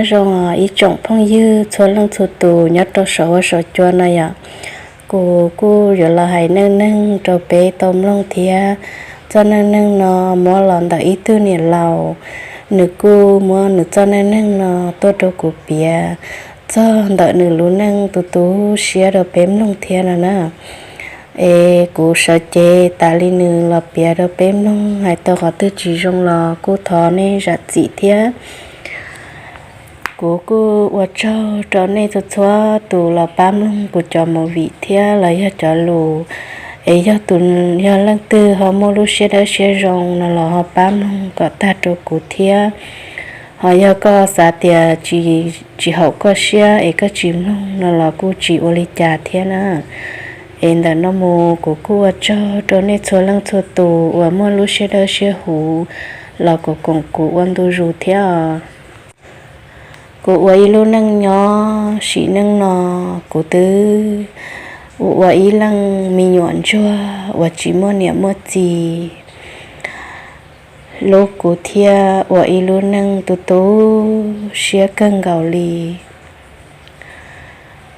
Zoo ib tsoom phooj ywg txhua leej txhua tus nyob rau saum huab saum cua no yom, kuv kuj yuav los hais neej neeg rau peb tau mloog thiab. Txoj neej neeg no muab los ntawm ib tug niam laus, nws kuj muab nws txoj neej neeg no tuaj rau kuv piav txog ntawm nws lub neej tu tu siab rau peb mloog thiab no na. Es kuv sawv cev tas li nws los piav rau peb mloog, hais tau qhov twg tsis zoo los kuj thov nej zam txim thiab. Kuv kuj ua tsaug rau nej txhua txhua tus los pab mloog kuv cov movie thiab los yog cov lus. Es yog tus, yog leej twg ho muaj lub siab dawb siab zoo no los ho pab mloog kom tag rau kuv thiab. Ho yog koj xav tias tsis haum koj siab es koj tsis mloog no los kuj tsis ua li cas thiab na. Es ntawm no mus kuv kuj ua tsaug rau nej txhua leej txhua tus uas muaj lub siab dawb siab huv los koom koom kuv ua ntu zus thiab. Kuv ua ib lub neej nyob sim neej no, kuv twb ua ib leej me nyuam ntsuag uas tsis muaj niam muaj txiv. Lub kuv thiaj ua ib lub neej tu tu siab kawg nkaus li.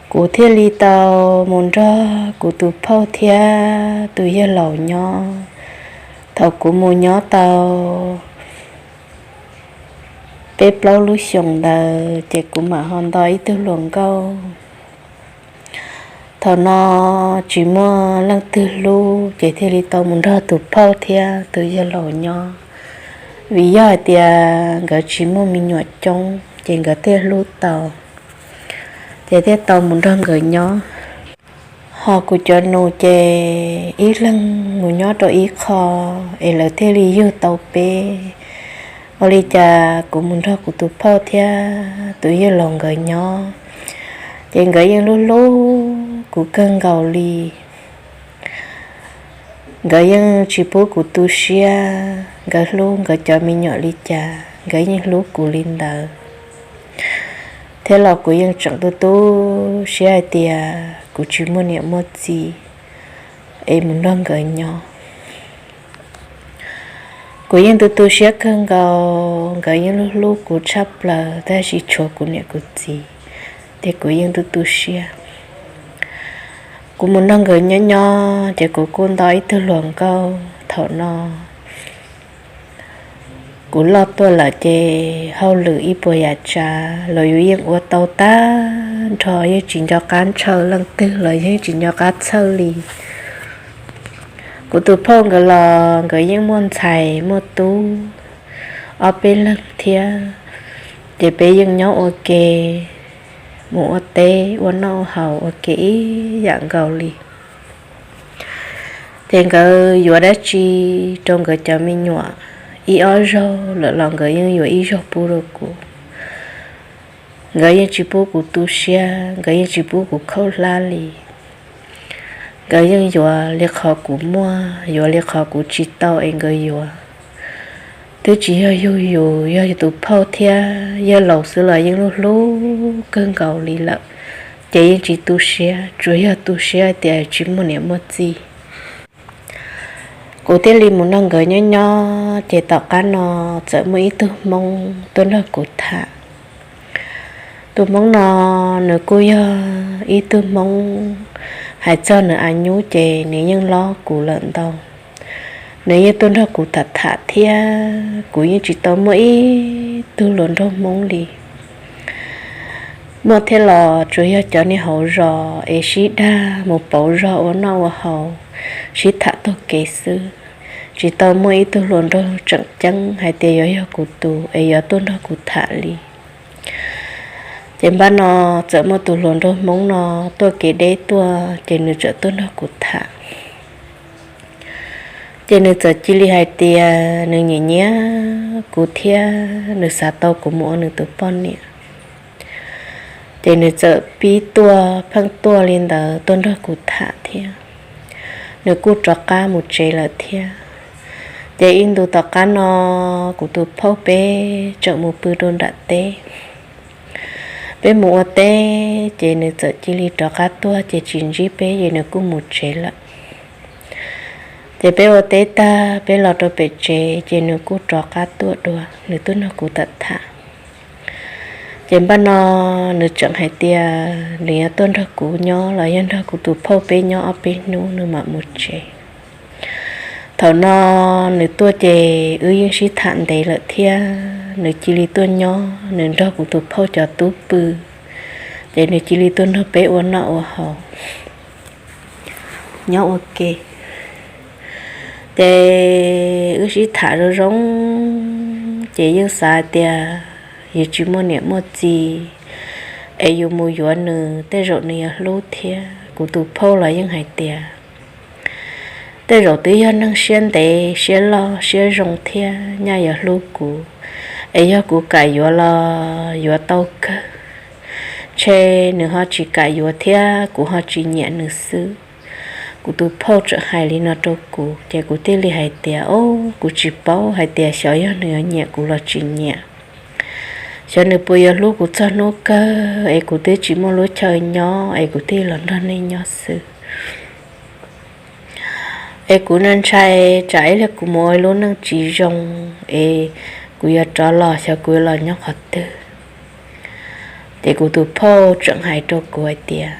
Kuv thiaj li tau mus nrog kuv tus phauj thiab tus yawg laus nyob. Thaum kuv mus nyob tau peb plaub lub xyoos ntawd ces kuv mam ho nto ib tug hluas nkauj. Thaum no tsis muaj leej twg hlub ces thiaj li tau mus nrog tus phauj thiab tus yawg laus nyob. Vim yog hais tias nkawd tsis muaj me nyuam coob ces nkawd thiaj hlub tau, ces thiaj tau mus nrog nkawd nyob. Ho kuv cov nus ces ib leeg mus nyob rau ib qho, es lawv thiaj li yug tau peb. Ua li cas kuv mus nrog kuv tus phauj thiab tus yawg laus nkawd nyob, ces nkawd yeej hlub hlub kuv kawg nkaus li. Nkawd yeej tsis pub kuv tu siab, nkawd hlub nkawd cov me nyuam li cas nkawd yeej hlub kuv li ntawd. Thiab los kuv yeej tseem tu tu siab hais tias kuv tsis muaj niam muaj txiv es mus nrog nkawd nyob. Kuv yeej tu tu siab kawg nkaus, nkawd yeej hlub hlub kuv tshaj plaws, tab sis tshuav kuv niam kuv txiv, ces kuv yeej tu tu siab. Kuv mus nrog nkawd nyob nyob ces kuv kuj nto ib tug hluas nkauj. Thaum no kuv loj tuaj lawm ces hauj lwm ib puas yam tsav los yus yeej ua tau tag nrho, yeej tsis nco qab ntshaw leej twg los yeej tsis nco qab txhawj li. Kuv tus phauj nkawd los nkawd yeej muaj ntxhais muaj tub ob peb leeg thiab, ces peb yeej nyob ua ke, mus ua teb ua noj ua haus ua ke ib yam nkaus li. Ces nkawd yuav dab tsi rau nkawd cov me nyuam ib ob zaug lawm los nkawd yeej yuav ib zaug pub rau kuv. Nkawd yeej tsis pub kuv tu siab, nkawd yeej tsis pub kuv khaub hlab li. Nkawd yeej yuav li qhov kuv muaj, yuav li qhov kuv tsis tau es nkawd yuav. Twb tsis yog yug yus, yog yus tus phauj thiab yawg laus xwb los yeej hlub hlub kawg nkaus li lawm, ces yeej tsis tu siab, tsuas yog tu siab tias tsis muaj niam muaj txiv. Kuv thiaj li mus nrog nkawd nyob nyob, ces tom qab no txawm muaj ib tug Hmoob tuaj nrog kuv tham. Tus Hmoob no nws kuj yog ib tug Hmoob hais txog nws a nyub ces nws yeej lob kuv lawm ntau. Nws yeej tuaj nrog kuv tham tham thiab, kuv yeej tsis tau muaj ib tug hluas nraug Hmoob li. Muaj thiab los tsuas yog cov niag hauv zos es sib dag mus pauv zog ua noj ua haus, sib tham taug kev xwb, tsis tau muaj ib tug hluas nraug tseem ceeb hais tias yuav yog kuv tus es yuav tuaj nrog kuv tham li. Ces npaj no txawm muaj tus hluas nraug Hmoob no tuaj kev deb tuaj, ces nws txawm tuaj nrog kuv tham. Ces nws txawm cia li hais tias nws nyiam nyiam kuv thiab nws xav tau kuv mus ua nws tus poj niam. Ces nws txawm pib tuaj pheej tuaj li ntawd tuaj nrog kuv tham thiab. Nws kuj rov qab mus tsev lawm thiab. Ces ib ntus tom qab no kuv tus phauj peb tseem mus pw rau nram teb. Peb mus ua teb ces nws txawm cia li rov qab tuaj ces tsis ntsib peb ces nws kuj mus tsev lawm. Ces peb ua teb tag peb los rau pem tsev ces nws kuj rov qab tuaj dua, nws tuaj nrog kuv tham tham. Ces npaj no nws tseem hais tias nws yuav tuaj nrog kuv nyob los yog nrog kuv tus phauj peb nyob ob peb hnub nws mam mus tsev. Thaum no nws tuaj ces wb yeej sib tham ntev lawm thiab nws cia li tuaj nyob, nws nrog kuv tus phauj cov tub pw, ces nws cia li tuaj nrog peb ua noj ua haus, nyob ua ke. Ces wb sib tham zoo zoo, ces yeej xav tias yus tsis muaj niam muaj txiv es yus mus yuav nws tej zaum nws yuav hlub thiab. Kuv tus phauj los yeej hais tias tej zaum twb yog neeg siab ntev siab loj siab zoo thiab nyaj yuav hlub kuv, es yog kuv kam yuav los yuav tau kawg, ntshe nws ho tsis kam yuav thiab kuv ho tsis nyiam nws xwb. Kuv tus phauj tseem hais li no rau kuv ces kuv thiaj li hais tias, o, kuv tsis paub hais tias xyov yog nws yuav nyiam kuv los tsis nyiam, xyov nws puas yuav hlub kuv txog hnub kawg es kuv twb tsis muaj lub chaw nyob es kuv thiaj los nrog nej nyob xwb. Es kuv ntshai tsam ib pliag kuv mus ua ib lub neej tsis zoo es kuv yuav rov los xyov kuv yuav los nyob qhov twg. Ces kuv tus phauj tseem hais rau kuv hais tias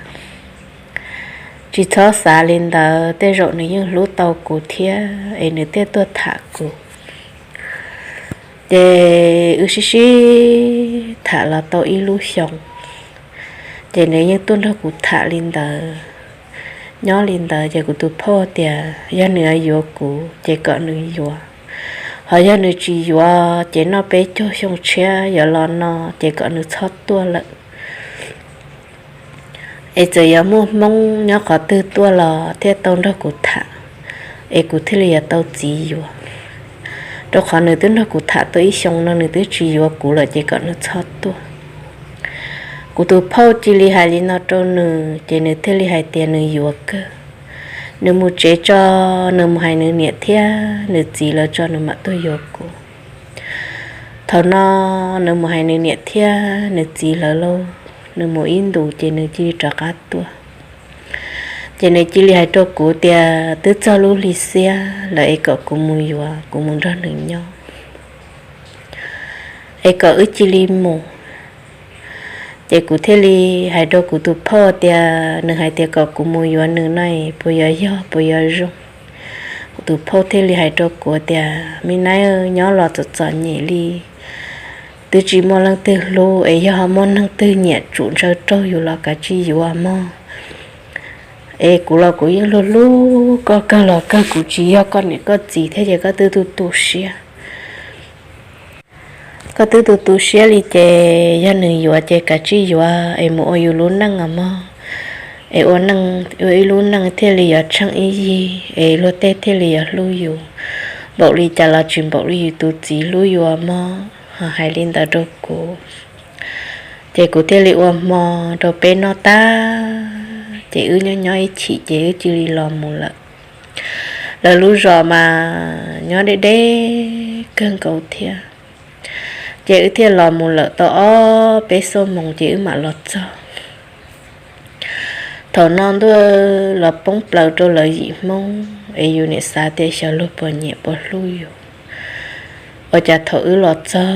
tsis txhob xav li ntawd, tej zaum nws yeej hlub tau kuv thiab es nws thiaj tuaj tham kuv. Ces wb sib sib tham los tau ib lub xyoos, ces nws yeej tuaj nrog kuv tham li ntawd, nyob li ntawd. Ces kuv tus phauj tias yog nws yuav kuv ces kom nws yuav, ho yog nws tsis yuav ces noj peb caug xyoo tshiab yuav los no ces kom nws txhob tuaj lawm. Es txawm yuav muaj Hmoob nyob qhov twg tuaj los thiaj tau nrog kuv tham, es kuv thiaj li yuav tau txiv yuav. Rau qhov nws twb nrog kuv tham tau ib xyoos no nws twb tsis yuav kuv lawm ces kom nws txhob tuaj. Kuv tus phauj cia li hais li no rau nws ces nws thiaj li hais tias nws yuav kawg. Nws mus tsev tso, nws mus hais nws niam thiab nws txiv lawv tso nws mam tuaj yuav kuv. Thaum no nws mus hais nws niam thiab nws txiv lawv lauj, nws mus ib ntus ces nws cia li rov qab tuaj. Ces nws cia li hais rau kuv tias twb txog lub hli xiab lawm es kom kuv mus yuav, kuv mus nrog nws nyob, es kom wb cia li mus. Ces kuv thiaj li hais rau kuv tus phauj tias nws hais tias kom kuv mus yuav nws no puas yuav yog puas yuav zoo. Kuv tus phauj thiaj li hais rau kuv tias me nab, nyob los txom txom nyem li, twb tsis muaj leej twg hlub es yog ho muaj neeg twg nyiam tsum ntshaw raug yus los kav tsij yuav mog. Es kuv los kuv yeej hlub hlub koj kawg los kawg, kuv tsis yog koj niam koj txiv thiab ces koj twb tu tu siab. Koj twb tu tu siab li ces yog nws yuav ces kav tsij yuav es mus ua yus lub neej os mog. Es ua neej ua ib lub neej thiaj li yuav tsheej ib yig es luag tej thiaj li yuav hlub yus. Npaum li cas los tsis npaum li yus tus txiv hlub yus mog. Ho hais li ntawd rau kuv, ces kuv thiaj li ua hmo rau peb noj tag ces wb nyob nyob ib chim ces wb cia li los mus lawm. Lawv lub zos mas nyob deb deb kawg nkaus thiab, ces wb thiaj los mus lawm tau ob peb xuab moos ces wb mam los txog. Thaum no ntuj los poob plaws rau lawv yim Hmoob es yus niam xav tias xyov luag puas nyiam puas hlub yus. Ua cas thaum wb los txog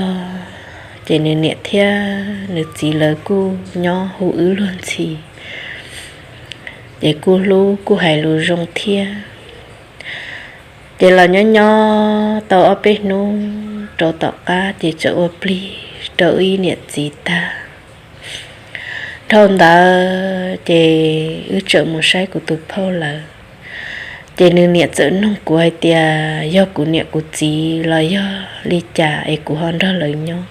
ces nws niam thiab nws txiv lawv kuj nyob hu wb luag ntxhi, ces kuj hlub kuj hais lus zoo thiab. Ces los nyob nyob tau ob peb hnub rau tom qab ces txawm ua plig rau wb ib niam txiv tag. Dhau ntawd ces wb txawm mus saib kuv tus phauj lawv. Ces nws niam txawm nug kuv hais tias yog kuv niam kuv txiv los yog li cas es kuv ho nrog lawv nyob,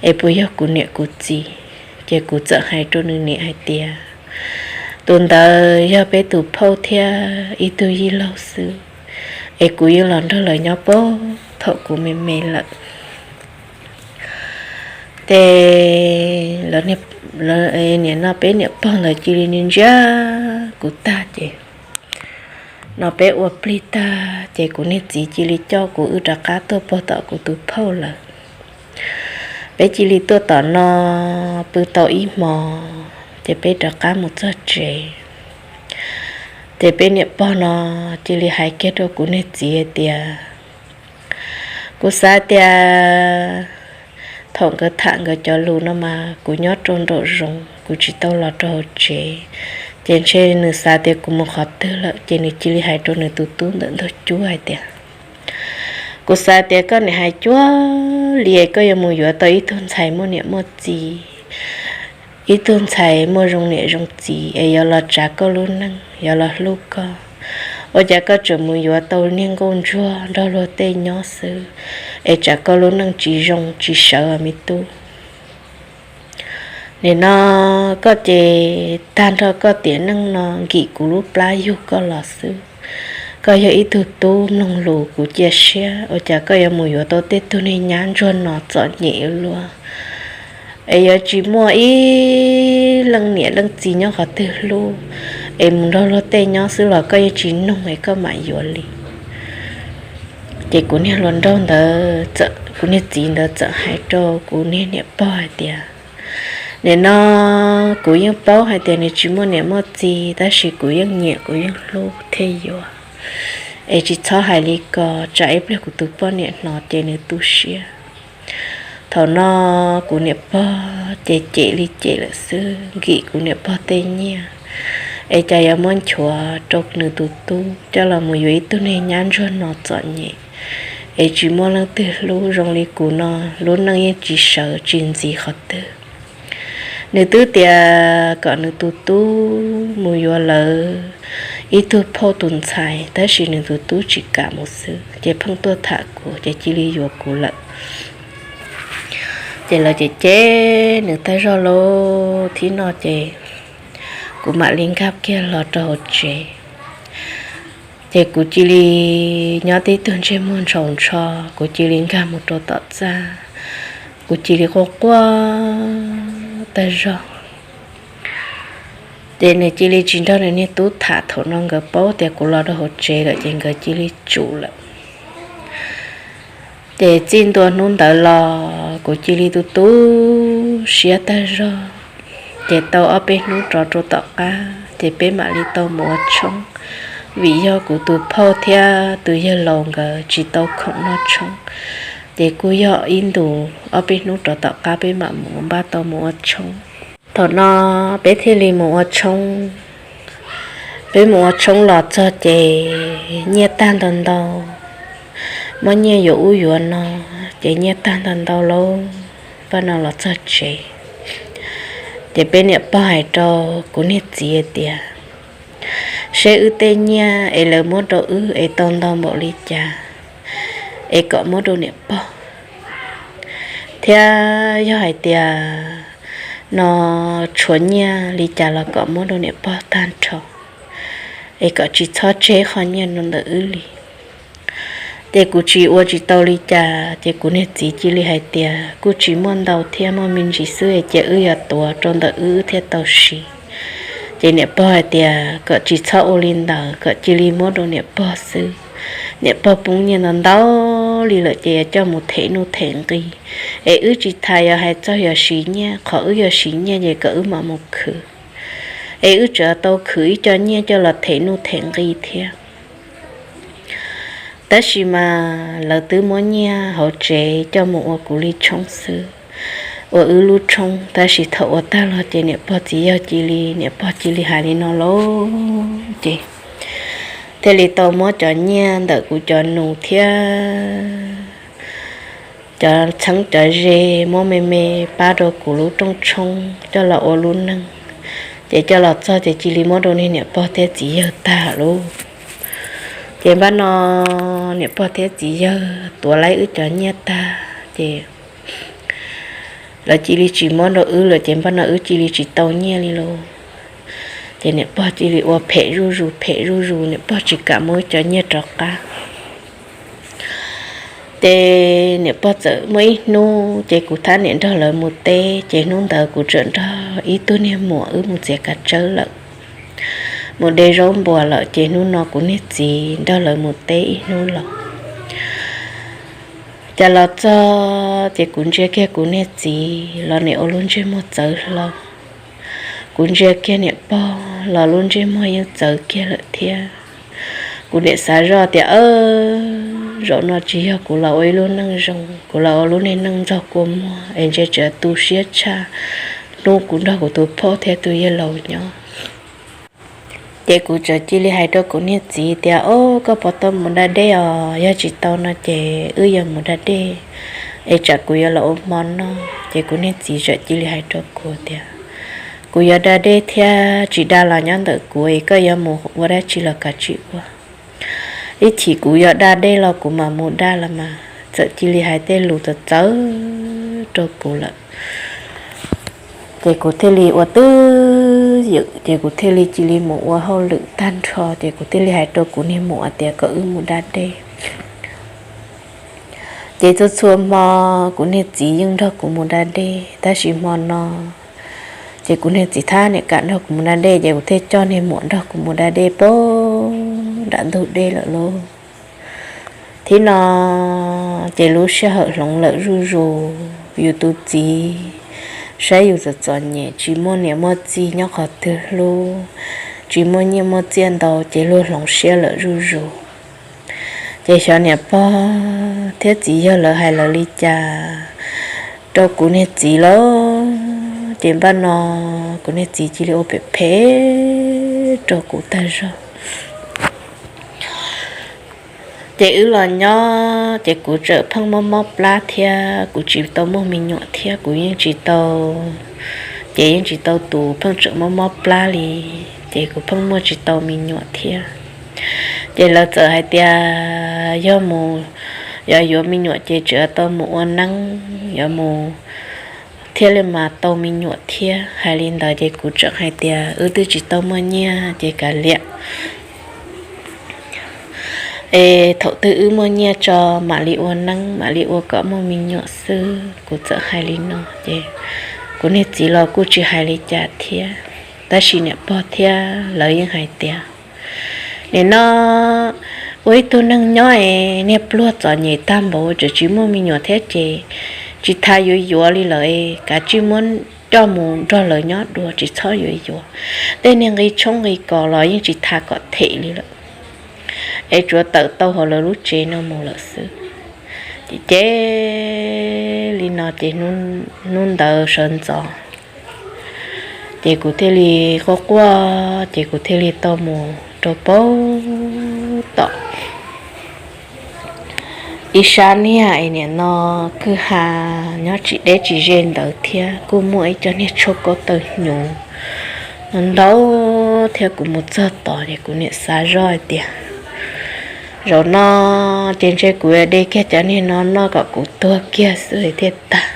es puas yog kuv niam kuv txiv. Ces kuv txawm hais rau nws niam hais tias tus ntawd yog peb tus phauj thiab ib tug yij laug xwb, es kuv yeej los nrog lawv nyob puag thaum kuv me me lawm. Ces niam no peb niam pog ntawd cia li ntsia kuv tag ces no peb ua plig tag ces kuv niag txiv cia li coj kuv wb rov qab tuaj puag tom kuv tus phauj lawm. Peb cia li tuaj tom no pw tau ib hmo ces peb rov qab mus txog tsev. Ces peb niam pog no cia li hais kiag rau kuv niag txiv hais tias kuv xav tias thaum nkawd tham nkawd cov lus no mas kuv nyob rau nraum zoov, kuv tsis tau los rau hauv tsev. Ces ntshe nws xav tias kuv mus qhov twg lawm, ces nws cia li hais rau nws tus tub ntawm ntug cub hais tias, kuv xav tias koj niam hais cuag li, koj yuav mus yuav tau ib tug ntxhais muaj niam muaj txiv, ib tug ntxhais muaj zoo niam zoo txiv es yuav los tsav koj lub neej, yuav los hlub koj. Ua cas koj tseem mus yuav tau niag nkauj ntsuag nrog luag tej nyob xwb, es tsam koj lub neej tsis zoo tsis sawv os me tub. Nim no koj ces tag nrho koj tiam neej no nkim kuv lub plab yug koj los xwb. Koj yog ib tug tub mloog lus kuv cia siab, ua cas koj yuav mus yuav tau tej tug niag nyab ntsuag no txom nyem ua luaj, es yuav tsis muaj ib leej niam leej txiv nyob qhov twg hlub, es mus nrog luag tej nyob xwb los koj yeej tsis noog es koj mam yuav li. Ces kuv niag hluas nraug ntawd, kuv niag txiv ntawd txawm hais rau kuv niag niam pog hais tias, nim no kuv yeej paub hais tias nws tsis muaj niam muaj txiv, tab sis kuv yeej nyiam kuv yeej hlub thiaj yuav, es tsis txhob hais li ko, tsam ib pliag kuv tus poj niam hnov ces nws tu siab. Thaum no kuv niam pog ces cem li cem lawm xwb, nkim kuv niam pog tej nyiaj, es cas yuav muab nchuav rau nws tus tub coj los mus yuav ib tug niag nyab ntsuag no txom nyem, es tsis muaj leej twg hlub, zoo li kuv no lub neej yeej tsis sawv tsis ntxiv qhov twg. Nws twb tias kom nws tus tub mus yuav lawv ib tug phauj tus ntxhais, tab sis nws tus tub tsis kam mus xwb, ces pheej tuaj tham kuv ces cia li yuav kuv lawm. Ces lawv cem cem nws tag zog lawm thiab no ces kuv mam li nkag kiag los rau hauv tsev. Ces kuv cia li nyob tib tug ntsej muag ntshaus ntsho, kuv cia li nkag mus rau tom txaj, kuv cia li quaj quaj tag zog. Ces nws cia li tsis nrog nws niag tub tham, thaum no nkawd paub tias kuv los rau hauv tsev lawm ces nkawd cia li tsum lawm. Ces txij ntua hnub ntawd los kuv cia li tu tu siab tag zog. Ces tau ob peb hnub rov rau tom qab ces peb mam li tau mus ua tshoob, vim yog kuv tus phauj thiab tus yawg laus nkawd tsis tau khoom noj tshoob. Ces kuj yog ib ntus ob peb hnub rov tom qab peb mam mus npaj tau mus ua tshoob. Thaum no peb thiaj li mus ua tshoob. Peb mus ua tshoob los txog ces nyiaj tag ntau ntau, muab nyiaj yuav ub yuav no, ces nyiaj tag ntau ntau lauj, pab no los txog tsev. Ces peb niam pog hais rau kuv niag txiv hais tias, seb wb tej nyiaj es lawv muab rau wb es tau ntau npaum li cas, es kom muab rau niam pog, thiab yog hais tias no tshuav nyiaj li cas los kom muab rau niam pog tag nrho, es kom tsis txhob tseg qho nyiaj no ntawm wb li. Ces kuv tsis ua tsis tau li cas, ces kuv niag txiv cia li hais tias kuj tsis muaj ntau thiab, muaj me ntsis xwb, ces wb yuav tuav rau ntawm wb thiaj tau siv. Ces niam pog hais tias kom tsis txhob ua li ntawd, kom cia li muab rau niam pog xwb. Niam pog poob nyiaj ntau ntau li lawm ces coj mus them nuj them nqi, es wb tsis tas yuav hais txog yuav siv nyiaj, qhov wb yuav siv nyiaj ces kom wb mam mus khwv, es wb tseem tau khwv ib co nyiaj coj los them nuj them nqi thiab. Tab sis mas lawv twb muab nyiaj hauv tsev coj mus ua kuv li tshoob xwb, ua wb lub tshoob, tab sis thaum ua tag los ces niam pog txiv yawg cia li, niam pog cia li hais li no lauj, ces thiaj li tau muab cov nyiaj ntawm kuv cov nus thiab cov txheeb cov ze muab me me pab rau kuv lub rooj tshoob coj los ua lub neej. Ces coj los txog ces cia li muab rau niag niam pog thiab txiv yawg tag lauj. Ces npaj no niam pog thiab txiv yawg tuav laib wb cov nyiaj tag ces lawv cia li tsis muab rau wb lawm, ces npaj no wb cia li tsis tau nyiaj li lauj. Ces niam pog cia li ua phem zuj zus phem zuj zus, niam pog tsis kam muab wb cov nyiaj rov qab. Ces niam pog txawm muaj ib hnub ces kuv thiab niam nrog lawv mus teb, ces hnub ntawd kuv tseem nrog ib tug niag muam wb mus txiav kav tsawb lawm, mus de zaub npuas lawm, ces hnub no kuv niag txiv nrog lawv mus teb ib hnub los. Ces los txog ces kuv ntsia kiag kuv niag txiv los nim ua lub ntsej muag txawv hlo. Kuv ntsia kiag niam pog los lub ntsej muag yeej txawv kiag lawm thiab. Kuv niam xav zoj tias, zaum no tsis yog kuv los ua ib lub neej zoo, kuv los ua lub niag neej nrog kua muag es ntshe tseem tu siab tshaj hnub kuv nrog kuv tus phauj thiab tus yawg laus nyob. Ces kuv txawm cia li hais rau kuv niag txiv tias, Au, koj puas tau mus da dej os? Yog tsis tau no ces wb yuav mus da dej, es tsam kuv yuav los ua hmo noj. Ces kuv niag txiv txawm cia li hais rau kuv tias, Kuv yuav da dej thiab tsis da los nyob ntawm kuv, es koj yuav mus ua dab tsi los kav tsij ua. Ib chim kuv yuav da dej los kuv mam mus da los mas. Txawm cia li hais tej lus txawv txawv rau kuv lawm. Ces kuv thiaj li ua twj ywm, ces kuv thiaj li cia li mus ua hauj lwm tag nrho, ces kuv thiaj li hais rau kuv niag muam tias kom wb mus da dej. Ces txhua txhua hmo kuv niag txiv yeej nrog kuv mus da dej, tab sis hmo no ces kuv niag txiv thiaj niam kam nrog kuv mus da dej, ces kuv thiaj coj niag muam nrog kuv mus da dej puag nram ntug dej lawm lauj. Thib no ces lub sij hawm hloov lawm zuj zus, yus tus txiv saib yus txom txom nyem, tsis muaj niam muaj txiv nyob qhov twg hlub, tsis muaj nyiaj muaj txiaj ntau, ces luag hloov siab lawm zuj zus. Ces xyov niam pog thiab txiv yawg lawv hais lawv li cas rau kuv niag txiv lawm, ces npaj no kuv niag txiv cia li ua phem phem rau kuv tag zog. Ces wb los nyob ces kuv txawm pheej mob mob plab thiab kuv tsis tau muaj me nyuam thiab kuv yeej tsis tau, ces yeej tsis tau tus, pheej tseem mob mob plab li, ces kuv pheej muaj tsis tau me nyuam thiab. Ces lawv txawm hais tias yog mus, yog yuav me nyuam ces tseem tau mus ua neeb, yuav mus thiaj li mas tau me nyuam thiab. Hais li ntawd ces kuv tseem hais tias wb twb tsis tau muaj nyiaj ces kav liam, es thaum twg wb muaj nyiaj tso mam li ua neeb, mam li ua kom muaj me nyuam xwb. Kuv txawm hais li no ces kuv niag txiv los kuj tsis hais li cas thiab. Tab sis niam pog thiab lawv yeej hais tias, nim no ua ib tug neeg nyob es niag pluag txom nyem tag npaum tseem tsis muaj me nyuam thiab ces tsis tas yuav yuav li lawm, kav tsij muab coj mus nrog lawv nyob dua, tsis txhob yuav yuav. Tej niag nqi tshoob nqi kos los yeej tsis tas kom them li lawm, es tsuav tawm tau hauv lawv lub tsev no mus lawm xwb. Ces ces li no ces hnub ntawd sawv ntxov ces kuv thiaj li quaj quaj, ces kuv thiaj li tau mus rau pem tom ib sab niag es nim no kwj ha nyob tsis deb tsis ze ntawd thiab kuj muaj ib co niag tshuaj kaub tawg hnyuv ntau thiab. Kuv mus txog tod ces kuv niam xav zoj hais tias, zaum no ces ntshe kuv de kiag cov niag no noj kom kuv tuag kiag xwb thiaj tag.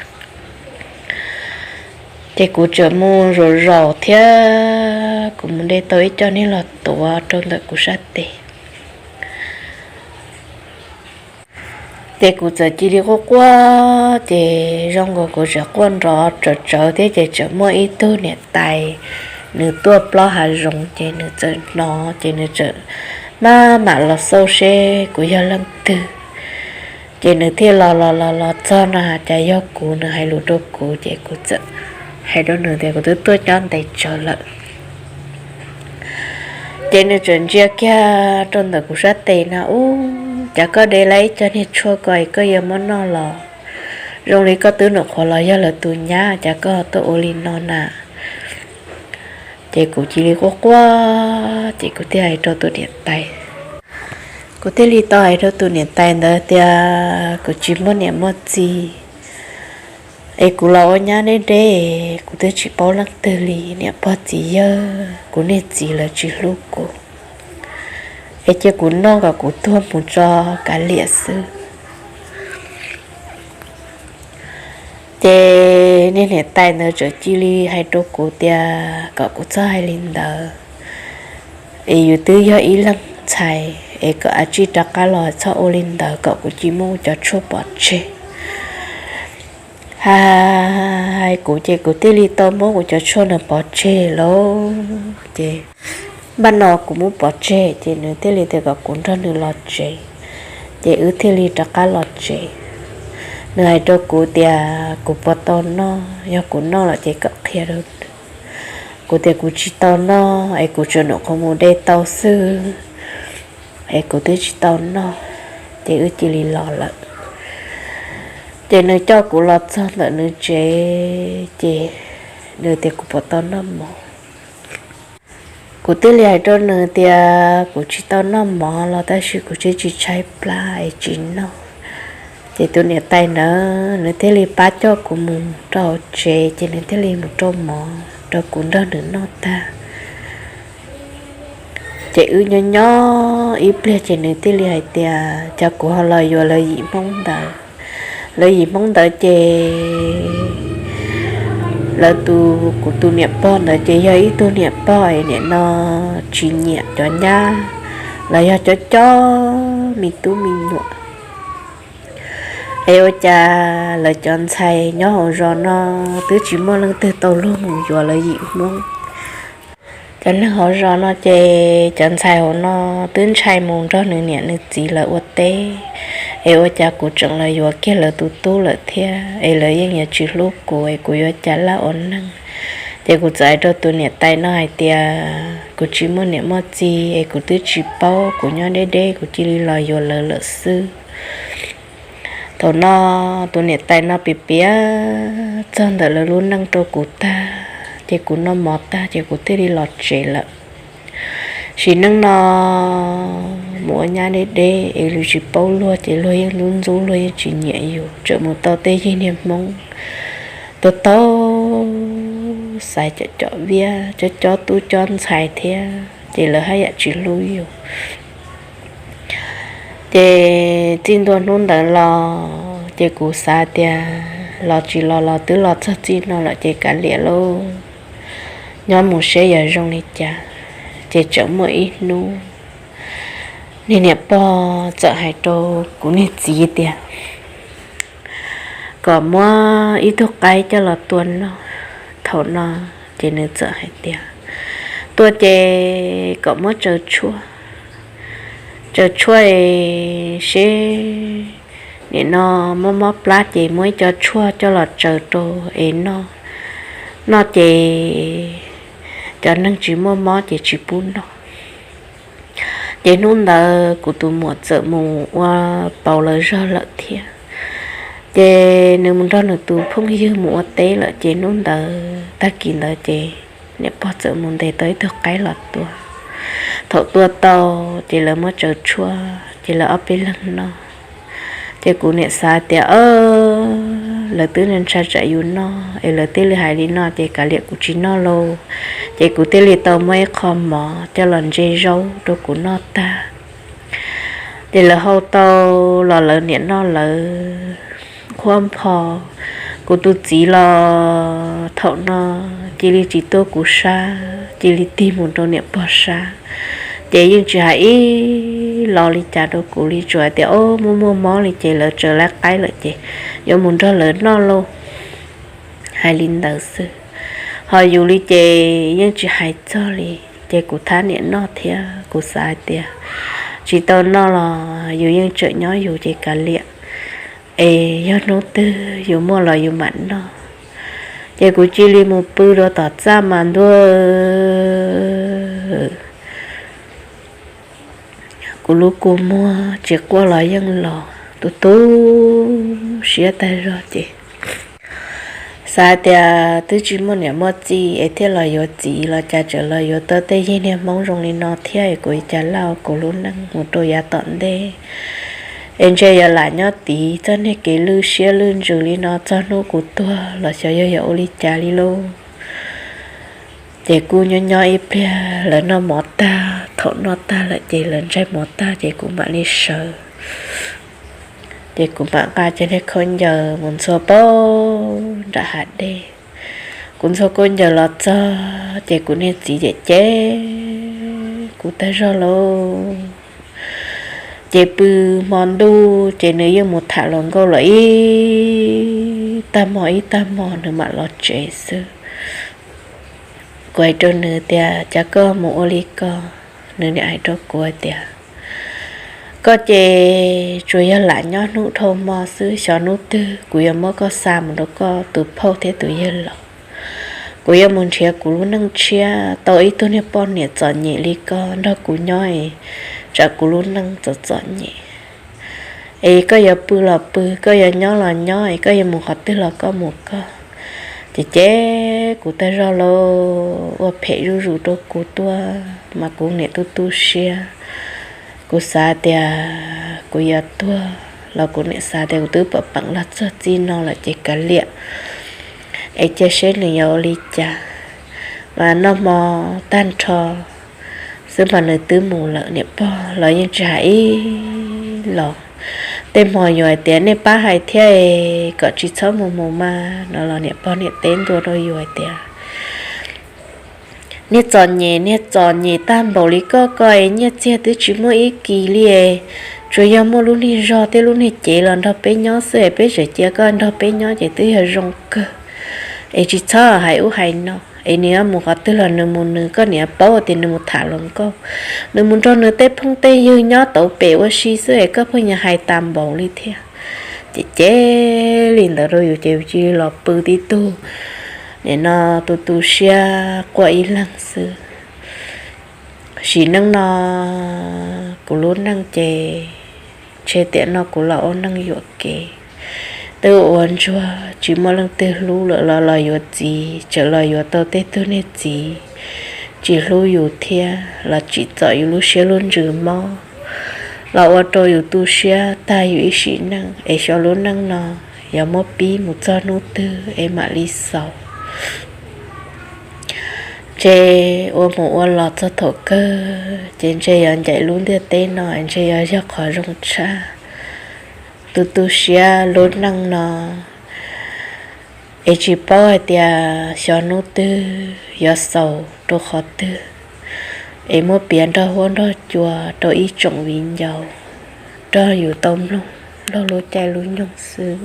Ces kuv txawm mus zaum zaum thiab kuv mus de tau ib co niag los tuav rau ntawm kuv sab tes. Ces kuv txawm cia li quaj quaj, ces zoo nkaus kuv tseem quaj nrov tsawv tsawv thiab ces txawm muaj ib tug niam tais, nws tuaj plob hav zoov ces nws txawm hnov ces nws txawm maj mam los xauj seb kuv yog leej twg. Ces nws thiaj los los los los txog no cas yog kuv, nws hais lus rau kuv ces kuv txawm hais rau nws tias kuv twb tuaj nyob ntev tsawv lawm. Ces nws txawm ntsia kiag rau ntawm kuv sab tes no, ub, cas koj de lawm ib co niag tshuaj ko es koj yuav muab noj los? Zoo li koj twb nyuam qhuav los yog lawv tus nyab, cas koj tuaj ua li no na? Ces kuv cia li quaj quaj, ces kuv thiaj hais rau tus niam tais, kuv thiaj li tau hais rau tus niam tais ntawd tias kuv tsis muaj niam muaj txiv, es kuv los ua nyab deb deb, kuv twb tsis paub leej twg li, niam pog txiv yawg, kuv niag txiv lawv tsis hlub kuv, es cia kuv noj kom kuv tuag mus tso kav liam xwb. Ces niag niam tais ntawd txawm cia li hais rau kuv tias kom kuv txhob hais li ntawd, es yus twb yog ib leeg ntxhais es kom ua tsis rov qab los txhob ua li ntawd, kom kuv cia li muab kuv cov tshuaj pov tseg. Hais kuv ces kuv thiaj li tau muab kuv cov tshuaj no pov tseg lawm. Ces npaj no kuv muab pov tseg ces nws thiaj li tias kom kuv nrog nws los tsev, ces wb thiaj li rov qab los tsev. Nws hais rau kuv tias kuv puas tau noj, yog kuv noj lawm ces kom qhia rau nws. Kuv tias kuv tsis tau noj es kuv tsuas nyuam qhuav mus de tau xwb. es kuv twb tsis tau noj, ces wb cia li los lawm. Ces nws coj kuv los txog ntawm nws tsev, ces nws tias kuv puas tau noj mov. Kuv thiaj li hais rau nws tias kuv tsis tau noj mov los tab sis kuv tsis tshaib plab es tsis noj. Ces tus niam tais ntawd nws thiaj li pab coj kuv mus rau hauv tsev, ces nws thiaj li mus rau mov rau kuv nrog nws noj tag. Ces wb nyob nyob ib pliag ces nws thiaj li hais tias cas kuv ho los yuav lawv yim Hmoob ntawd. Lawv yim Hmoob ntawd ces lawv tus, kuv tus niam pog ntawd ces yog ib tug niam pog es nim no tsis nyiam cov nyab los yog cov cov me tub me nyuam. Es ua cas lawv cov ntxhais nyob hauv zos no twb tsis muaj leej twg tau luag mus yuav lawv yim Hmoob. Cov neeg hauv zos no ces cov ntxhais hauv no twb ntshai mus nrog nws niam nws txiv lawv ua teb, es ua cas kuv tseem los yuav kiag lawv tus tub lawm thiab, es lawv yeej yuav tsis hlub kuv, es kuv yuav cas laj ua neeg. Ces kuv txawm hais rau tus niam tais no hais tias kuv tsis muaj niam muaj txiv es kuv twb tsis paub, kuv nyob deb deb kuv cia li los yuav lawv lawm xwb. Thaum no tus niam tais no piav piav txog ntawm lawv lub neej rau kuv tag, ces kuv noj mov tag ces kuv thiaj li los tsev lawm. Sim neej no mus ua nyab deb deb es luag tsis paub luag ces luag yeej ntxub ntxub, luag yeej tsis nyiam yus, tseem mus tau tej yig niag Hmoob tau tau xaiv cov cov viab, cov cov tub cov ntxhais thiab, ces lawv haj yam tsis hlub yus. Ces txij ntua hnub ntawd los ces kuv xav tias los tsis los los twb los txog txij no lawm ces kav liam lauj, nyob mus seb yog zoo li cas. Ces tseem muaj ib hnub niag niam pog txawm hais rau kuv niag txiv tias kom muab ib tug qaib coj los tua noj. Thaum no ces nws txawm hais tias tua ces kom muab tsaws tshuaj, tsaws tshuaj es seb nim no mob mob plab ces muab ib co tshuaj coj los tsaws rau es noj, noj ces cov neeg tsis muaj mob ces tsis pub noj. Ces hnub ntawd kuv tus muam txawm mus ua paus lawv zog lawm thiab, ces nws mus nrog nws tus phooj ywg mus ua teb lawm, ces hnub ntawd tag kis ntawd ces niam pog txawm mus ntes tau ib tug qaib los tua. Thaum tua tau ces lawv muab tsaws tshuaj ces lawv ob peb leeg noj. Ces kuv niam xav tias lawv twb ntshai tsam yus noj es lawv thiaj li hais li no ces kav liam kuv tsis noj lauj. Ces kuv thiaj li tau muab ib qho mov coj los ntse zaub rau kuv noj tag. Ces lawv hau tau los lawv niam noj lawv qhuab npho. Kuv tus txiv los thaum no cia li tsis tuaj kuv sab, cia li tig mus rau niam pog sab. Ces yeej tsis hais ib los li cas rau kuv li, tsuas hais tias o muaj muaj mob li ces lawv tsaws lawv qaib lawm ces yuav mus nrog lawv noj lauj. Hais li ntawd xwb, ho yus li ces yeej tsis hais txog li. Ces kuv thab niam noj thiab kuv xav hais tias tsis tau noj los yus yeej tseem nyob yus ces kav liam, es yog hnub twg yus muaj los yus mam noj. Ces kuv cia li mus pw rau tom txaj mas ntuj, kuv lub kua muag tsis quaj los yeej los, tu tu siab tag zog ces xav tias twb tsis muaj niam muaj txiv es thiaj los yuav txiv los cas tseem los yuav tau tej yig niag Hmoob zoo li no thiab es kuv cas laj ua kuv lub neej mus rau yav tom ntej, es ntshe yuav lam nyob tiv txoj niag kev lwj siab lwj ntsws li no txog hnub kuv tuag los xyov yog yuav ua li cas li lauj. Ces kuj nyob nyob ib pliag lawv noj mov tag, thaum noj tag lawm ces lawv ntsaig mov tag ces kuv mam li sawv. Ces kuv mam nqa cov niag khaub ncaws mus ntxhua pem nram hav dej. Kuv ntxhua khaub ncaws los txog ces kuv niag txiv cem cem kuv tag zog lauj. Ces pw hmo ntuj ces nws yeej mus tham hluas nkauj los ib tag hmo ib tag hmo nws mam los tsev xwb. Kuv hais rau nws tias cas koj mus ua li ko, nws niam hais rau kuv tias koj ces tsuas yog lam nyob hnub dhau hmo xwb, xyov hnub twg kuv yuav muab koj xa mus rau koj tus phauj thiab tus yawg laus. Kuv yuav mus nrhiav kuv lub neej tshiab, tau ib tug niag poj niam txom nyem li koj nrog kuv nyob es tsam kuv lub neej txom txom nyem. Es koj yuav pw los pw, koj yuav nyob los nyob, es koj yuav mus qhov twg los koj mus koj. Ces ces kuv tag zog los ua phem zuj zus rau kuv tuaj, mas kuv niam tu tu siab. Kuv xav tias kuv yuav tuag los kuv niam xav tias kuv twb pom peem los txog txij no lawm ces kav liam, es cia seb nws yuav ua li cas. Mas noj hmo tag nrho xwb mas nws twb mus lawm, niam pog los yeej tsis hais ib los. Tej hmo yus hais tias nej pab hais thiab es kom tsis txhob mus mus mas no los niam pog niam teb ntua rau yus hais tias niag txom nyem, niag txom nyem tag npaum li koj, koj es nyiaj txiag twb tsis muaj ib kis li es tsuas yog muaj lub niag zog thiab lub niag cev los nrog peb nyob xwb es peb tseem cia koj nrog peb nyob ces twb yog zoo kawg. Es tsis txhob hais ub hais no, es nws yuav mus qhov twg los nws mus nws, koj niam paub tias nws mus tham hluas nkauj, nws mus nrog nws tej phooj tej ywg nyob tauv pem ua si xwb es koj pheej yuav hais tas npaum li thiab. Ces ces li ntawd rau yus ces yus cia li los pw tib tug, nim no tu tu siab quaj ib leeg xwb. Sim neej no kuv lub neej ces ntshe tiam no kuv los ua neej yuam kev, twb ua ntsuag tsis muaj leej twg hlub lawm los los yuav txiv, tseem los yuav tau tej tug niag txiv tsis hlub yus thiab los tsim txom yus lub siab lub ntsws mob, los ua rau yus tu siab tag yus ib sim neej. Es xyov lub neej no yuav muab pib mus txog hnub twg es mam li xaus. Ces ua mus ua los txog thaum kawg ces ntshe yuav ncaim lub ntiaj teb no es ntshe yuav yog qhov zoo tshaj. Tu tu siab lub neej no es tsis paub hais tias xyov hnub twg yuav xaus rau qhov twg, es muab piav nrog huab nrog cua rau ib tsoom viv ncaus nrog yus tau mloog nrog lub caij lub nyoog xwb.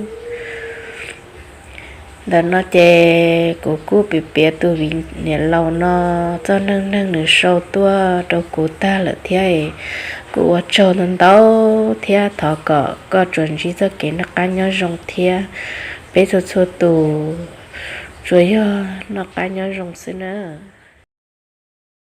Ntawm no ces kuv kuj piav piav tus viv niam laus no txoj neej neeg nws sau tuaj rau kuv tag lawm thiab. Kuv ua tsaug ntau ntau thiab thov kom koj tsuas ntsib txoj kev noj qab nyob zoo thiab peb txhua txhua tus tsuas yog noj qab nyob zoo xwb nawb.